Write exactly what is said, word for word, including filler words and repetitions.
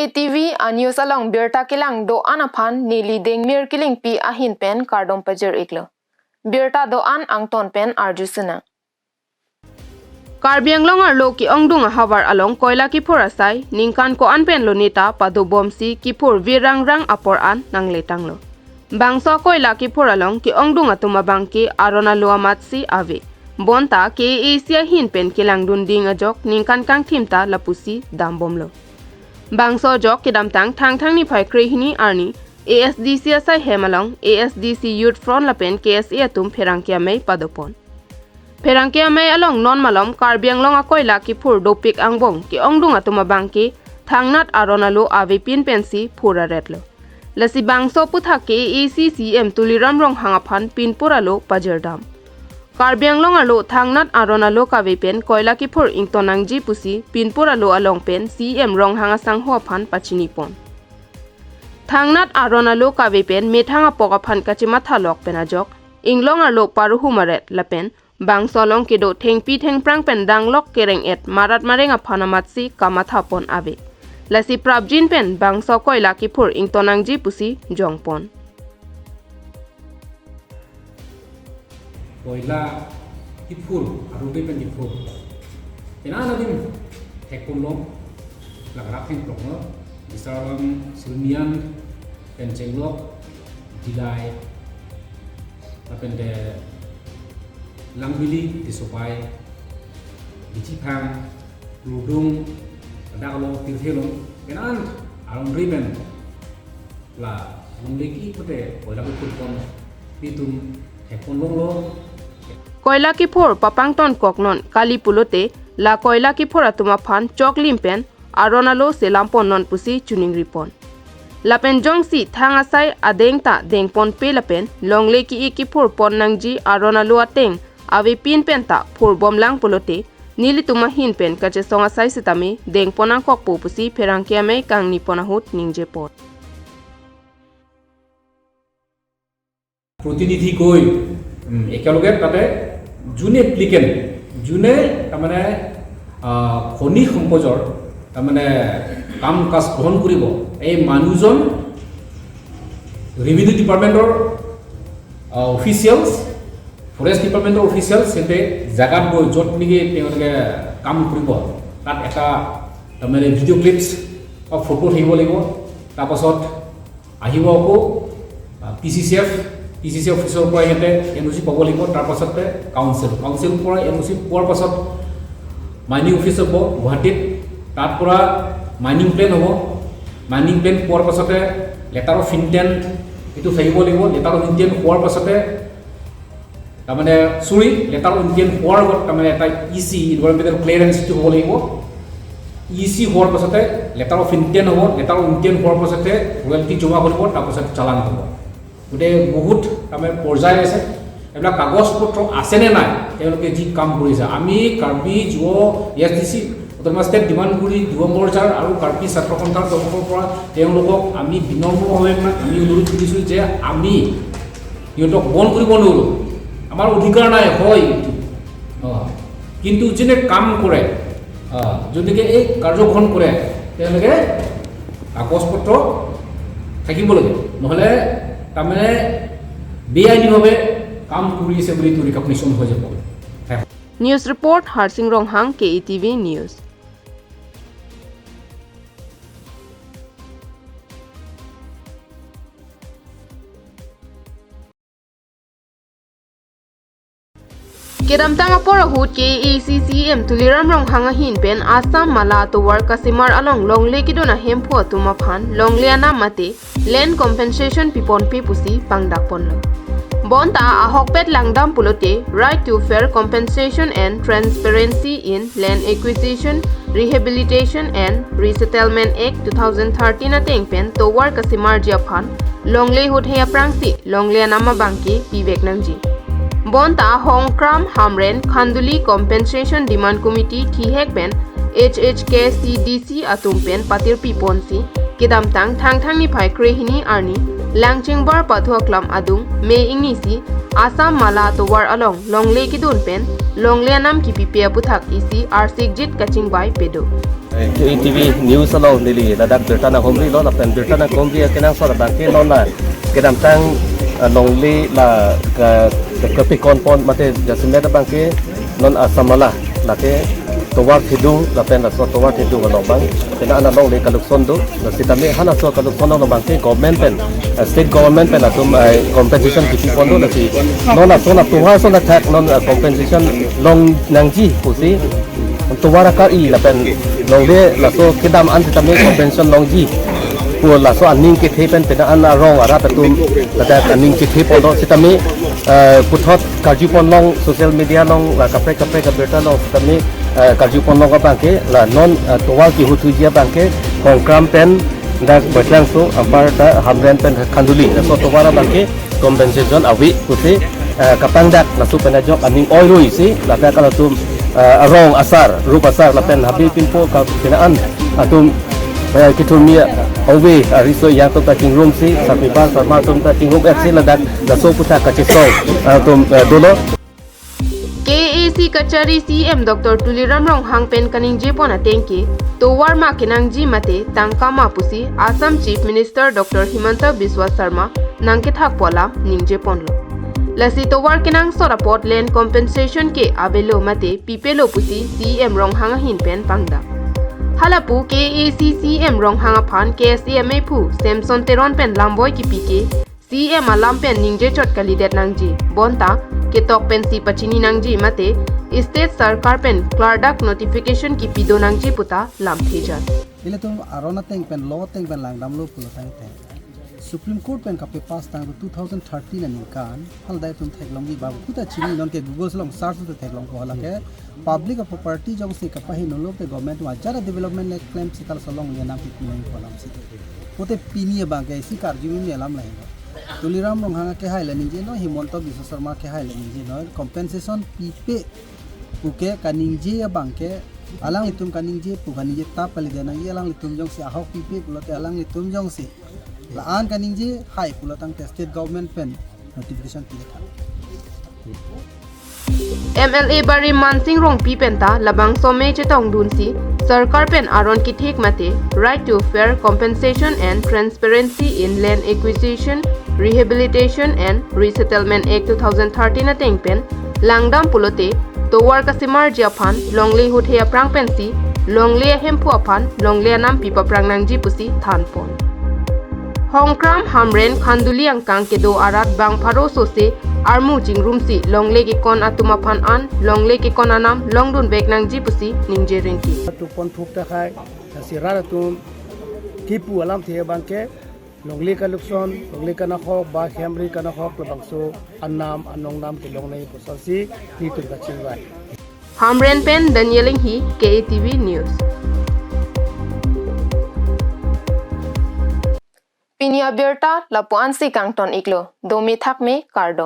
T V a news along birta kelang do-an aphan neli Dengmir Killingpi ahin pen kardom pajir-iklo. Birta do-an angton pen arju sinang. Karbi Anglong arlo ke-ongdung ahavar along koila kiphur asai ningkan ko-an pen loneta padobomsi kiphur virang rang apor an nangletanglo. Bangso koila kiphur along ke-ongdung atum abang ke aron alo amatsi ave. Bonta K A A C ahin pen kelangdun ding ajok ningkan kangthim ta lapusi dambomlo. Bangso ajok kedamtang Thangthang niphai krehini arni A S D C asai hem along A S D C Youth Front lapen K S A atum pherangke amei padopon. Pherangke amei along non malom Karbi Anglong akoila kiphur dopik angbong ke-ongdung atum abang ke thangnat aron alo avepin pensi phur aretlo. Lasi bangso aphuthak K A A C C E M Tuliram Ronghang aphan pinpur alo pajirdam. Karbi Anglong arlo thangnat aron alo kave pen koila kiphur ington nangji pusi pinpur alo along pen C E M Ronghang asangho aphan pachinipon. Thangnat aron alo kave pen methang apok aphan kachemathalok pen ajok inglong arlo paruhu maret lapen bangso along kedo thengpi thengphrang pen danglok kereng-et marat mareng aphan amatsi kamathapon ave. Lasi prapjin pen bangso koila kiphur ington nangji pusi jongpon. Koila kiphur, arudei pen kiphur. Ena nadim thekpon long, lagrap thengplok no, Bisar Alam, Silmian, pen Chenglok, Dillai, lapen de Langbili, Tesopai, Bichiphang, Lurdung, dak lo, Tirthe lo, kenan, arong riben, la, longle kiphur te, koila kiphur pon, pitum, thekpon long lo. Koila kiphur papangton kok non kali pulote, la koila kiphur atum aphan choklim pen, aron alo selampon non pusi chiningripon. Lapen jongsi thang asai adeng ta dengponpe lapen longle ki-i kiphur pon nangji aron alo ateng avepin pen ta phurbom lang pulote nelitum ahin pen kachesong asai sitame dengpon nangkokpo pusi pherangke amei kangnipon ahut ningjepon. প্ৰতিনিধিকৈ, উম, একেলগে তাতে যোনে এপ্লিকেণ্ট, যোনে তাৰমানে, আহ, খনি সম্পদৰ তাৰমানে কাম কাজ গ্ৰহণ কৰিব, এই মানুহজন ৰেভিনিউ ডিপাৰ্টমেণ্টৰ, আহ, অফিচিয়েলছ, ফৰেষ্ট ডিপাৰ্টমেণ্টৰ অফিচিয়েলছ, সিহঁতে জেগাত গৈ য'ত নেকি তেওঁলোকে কাম কৰিব, তাত এটা তাৰমানে ভিডিঅ' ক্লিপছ বা ফটো থাকিব লাগিব। তাৰপাছত আহিব আকৌ, আহ, P C C F, P C C অফিচৰ পৰা সিহঁতে এন অ' চি পাব লাগিব। তাৰ পাছতে কাউন্সিল, কাউন্সিলৰ পৰা এন অ' চি পোৱাৰ পাছত মাইনিং অফিচ হ'ব গুৱাহাটীত, তাৰ পৰা মাইনিং প্লেন হ'ব। মাইনিং প্লেন পোৱাৰ পাছতে লেটাৰ অফ ইনটেণ্ট এইটো থাকিব লাগিব। লেটাৰ অফ ইনটেণ্ট হোৱাৰ পাছতে তাৰমানে, চৰি, লেটাৰ অফ ইনটেণ্ট হোৱাৰ আগত তাৰমানে এটা ই চি, ইনভাইৰনমেণ্টেল ক্লিয়াৰেন্স, এইটো হ'ব লাগিব। ই চি হোৱাৰ পাছতে লেটাৰ অফ ইনটেণ্ট হ'ব, লেটাৰ অফ ইনটেণ্ট হোৱাৰ পাছতে ৰয়েলটি জমা কৰিব, তাৰপাছত চালান হ'ব। গতিকে বহুত তাৰমানে পৰ্যায় আছে। এইবিলাক কাগজ পত্ৰ আছেনে নাই, তেওঁলোকে যি কাম কৰিছে। আমি কাৰ্বি যুৱ A S D C autonomous state ডিমাণ্ডগুৰি যুৱ মৰ্চাৰ আৰু কাৰ্বি ছাত্ৰ সন্থাৰ তৰফৰ পৰা তেওঁলোকক আমি বিনম্ৰভাৱে আমি অনুৰোধ কৰিছোঁ যে আমি সিহঁতক বন্ধ কৰিব নোৱাৰোঁ, আমাৰ অধিকাৰ নাই, হয় এইটো। অ, কিন্তু যোনে কাম কৰে, অ, যোনে এই কাৰ্য গ্ৰহণ কৰে, তেওঁলোকে কাগজ পত্ৰ থাকিব লাগে, নহ'লে তাৰমানে বেআইনীভাৱে কাম কৰি আছে বুলি এইটো ৰিকগনিশ্যন হৈ যাব। News report, Harsing Ronghang, K E T V News. Kedamtang apor ahut K A A C C E M Tuliram Ronghang ahin pen Assam Mala atovar Kasimar along longle kedun ahemphu atum aphan longle anam mate land compensation piponpe pusi pangdakponlo. Bonta ahokpet langdam pulote Right to Fair Compensation and Transparency in Land Acquisition, Rehabilitation and Resettlement Act two thousand thirteen ateng pen tovar kasimarji aphan longle ahut hei aphrangsi longle anam abangke pivek nangji. Bonta Hongkram Hamren Khanduli Compensation Demand Committee thihek pen H H K C D C atum pen patirpiponsi kedamtang Thangthang niphai krehini arni Langchingbar Pathu Aklam adung May ingnisi Assam Mala atovar along longle kedun pen longle anam kipipe aphuthak isi arsikjit kachingbai pedo. K A T V News along neli ladak birta nanghumrilo, lapen birta nanghumri akenangsot abangke non la kedamtang, eh, longle la ke, ke, kepikon pon mate jasemet abangke non asamala lake tovar thedung lapen laso tovar thedung along abang pina ana longle kalukson do. Sitame halaso kalukson along abangke government pen, eh, state government pen atum, eh, compensation kipi pon do, lasi non laso la tovar ason athak non, eh, compensation long nangji pusi tovar akar-i lapen longle laso kedam an sitame compensation longji pu laso aning kethe pen pina an arong arat atum ladak aning kethe pon do. Sitame, eh, puthot karju pon long, social media along la kaprek kaprek abirta along sitame, eh, karju pon long abangke la non, eh, tovar kehuthuji abangke Hongkram pen dak Batlangso, anparta Hamren pen Khanduli, laso tovar abangke compensation ave pusi, eh, kapangdak laso pen ajok aning oirui si ladak halatum, eh, arong asar, rup asar lapen habe pinpo ka pina an atum, eh, kethurmi ove, eh, riso yang atum ta chingrumsi, sarpi bar sarma atum ta chingrum-etsi ladak laso aputhak kachesong atum, eh, dolo. K A A C kachari C M Doctor Tuliram Ronghang pen kaningje pon ateng ke, tovar ma kenangji mate tangka ma pusi Assam Chief Minister Doctor Himanta Biswa Sarma nangkethak pu alam ningje ponlo. Lasi tovar kenangsot apot land compensation ke avelo mate pipelo pusi C M Ronghang ahin pen pangdak. Halapu K A A C C M Ronghang aphan K S A M A phu Samson Teron pen lamboi kipi ke C M alam pen ningje chot kalidet nangji. Bonta ketok pensi pachini nangji mate state sarkar pen klardak notification kipi do nangji puta lamthe jan. Ilitum aron ateng pen law ateng pen langdamlo pulo tangte, Supreme Court pen kape pass tang two thousand thirteen aningkan, hal dai tum theklongji babu puta chini, nonke Google along search tu theklongpo, halake public property jongsi kapahi nolok te government atum ajat development le klem si kal solong le nam pi pinang ko alam si. Pute pini abangke isi karju mi alam lain. Tuliram Ronghang kehai le ningje noi, Himanta Biswa Sarma kehai le ningje noi, compensation pipe puke kaningje abangke, alanglitum kaningje pu kaningje tap kalidet nangji, alanglitum jongsi ahok pipe pulote alanglitum jongsi la-an kaningje hai pulo tangte state government pen notification pi tha. M L A Bari Mansing Rongpi penta labangso amei chetongdunsi sarkar pen aron kithik mate Right to Fair Compensation and Transparency in Land Acquisition, Rehabilitation and Resettlement Act two thousand thirteen ateng pen langdam pulote tovar kasemarji aphan longle huthe aphrang pensi longle ahemphu aphan longle anam pi paprang nangji pusi thanpon. Hongkram, Hamren, Khanduli angkang kedo arat bang pharo sose armu chingrumsi longle kekon atum aphan an longle kekon anam longdun bek nangji pusi ningje rinti. Tupon thup ta khai, si rat atum kipu alamthe abangke longle kalukson, longle kanahok, ba khemri kanahok labangso anam anong nam kelong nai pusonsi nelitum kachingvai. Hamren pen Daniel Inghi, K A T V News. Pini abirta lapu-ansi kangton iklo, dome thakme, kardom.